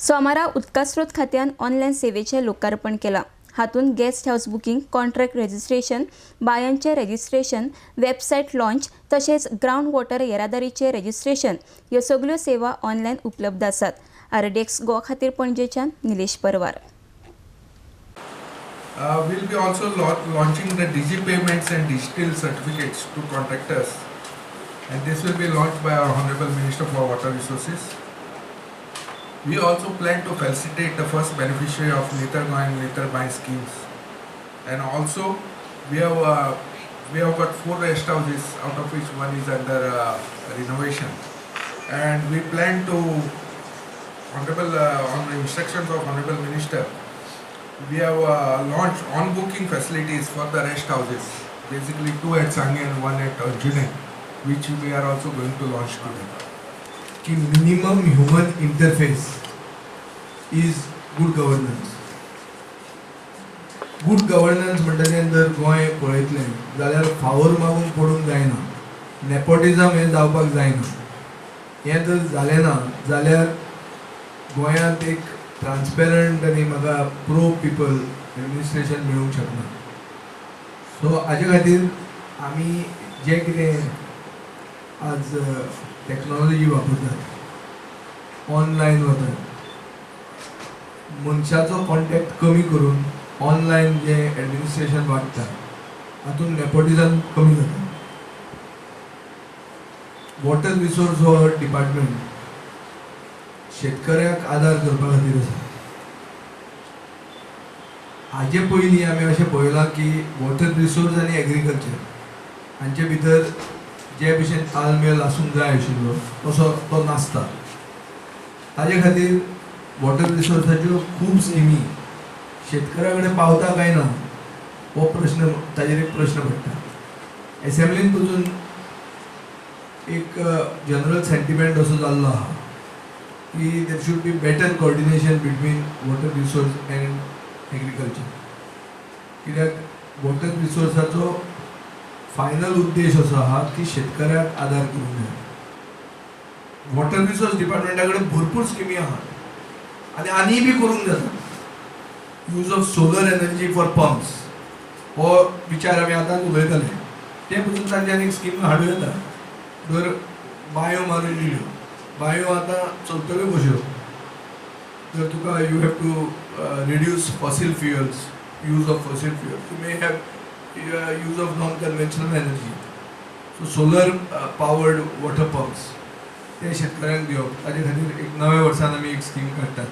सोमारा उदकास्रोत खात्यान ऑनलायन सेवेचें लोकार्पण केलां. हातूंत guest house booking, contract registration, बायांचें registration, website launch तशेंच ग्रावंड वॉटर येरादारीचें रजिस्ट्रेशन ह्यो सगल्यो सेवा ऑनलायन उपलब्ध आसात. आरडीएक्स गोवा खातीर पणजेच्यान निलेश परवार. We'll be also launching the digi payments and digital certificates to contractors, and this will be launched by our Honorable Minister for Water Resources. We also plan to felicitate the first beneficiary of Nitar Goa and Nitar Bhai schemes, and also we have got 4 rest houses, out of which one is under renovation, and we plan to honorable on the instructions of Honorable Minister, we have launched on-booking facilities for the rest houses, basically 2 at Sange and 1 at Anjune, which we are also going to launch today. की minimum human interface is good governance. Good governance म्हणटा तें जर गोंय पळयतलें जाल्यार फावोर मागूंक पडूंक जायना, nepotism हें जावपाक जायना. हें जर जालें ना जाल्यार गोंयांत एक ट्रान्सपेरंट आनी म्हाका प्रो पिपल एडमिनिस्ट्रेशन मेळूंक शकना. सो हाजे खातीर आमी जें कितें आज टॅक्नोलॉजी वापरतात, ऑनलायन वतात, मनशाचो कॉन्टेक्ट कमी करून ऑनलायन जें एडमिनिस्ट्रेशन वाडटा हातूंत नेपोटिजम कमी जाता. वॉटर रिसोर्स हो डिपार्टमेंट शेतकऱ्याक आदार करपा खातीर आसा. हाजे पयलीं आमी अशें पळयलां की वॉटर रिसोर्स आनी एग्रीकल्चर हांचे भितर जे भशेन तालमेल आसूंक जाय आशिल्लो तसो तो नासता. ताजे खातीर वॉटर रिसोर्साच्यो खूब स्किमी शेतकऱ्या कडेन पावता काय ना हो प्रश्न, ताजेर एक प्रश्न पडटा. एसेंब्लीन पसून एक जनरल सेंटिमेंट असो जाल्लो आहा की there should be better coordination between water resource and agriculture. कित्याक वॉटर रिसोर्साचो फायनल उद्देश असो आहा की शेतकऱ्याक आदार करूंक जाय. वॉटर रिसोर्स डिपार्टमेंटा कडेन भरपूर स्किमी आहात आनी आनी बी करूंक जाता. Use of solar energy for pumps हो विचार आमी आतां उलयताले, ते पसून तांच्यानी एक स्कीम हाडूं येता. जर बांयो मारून दिल्यो, बांयो आतां चलतल्यो कश्यो जर तुका you have to reduce fossil fuels, use of fossil fuels, you may have use of non conventional energy. So solar powered water pumps ते शेतकऱ्यांक दिवप, ताजे खातीर एक नव्या वर्सान आमी एक स्कीम काडटात.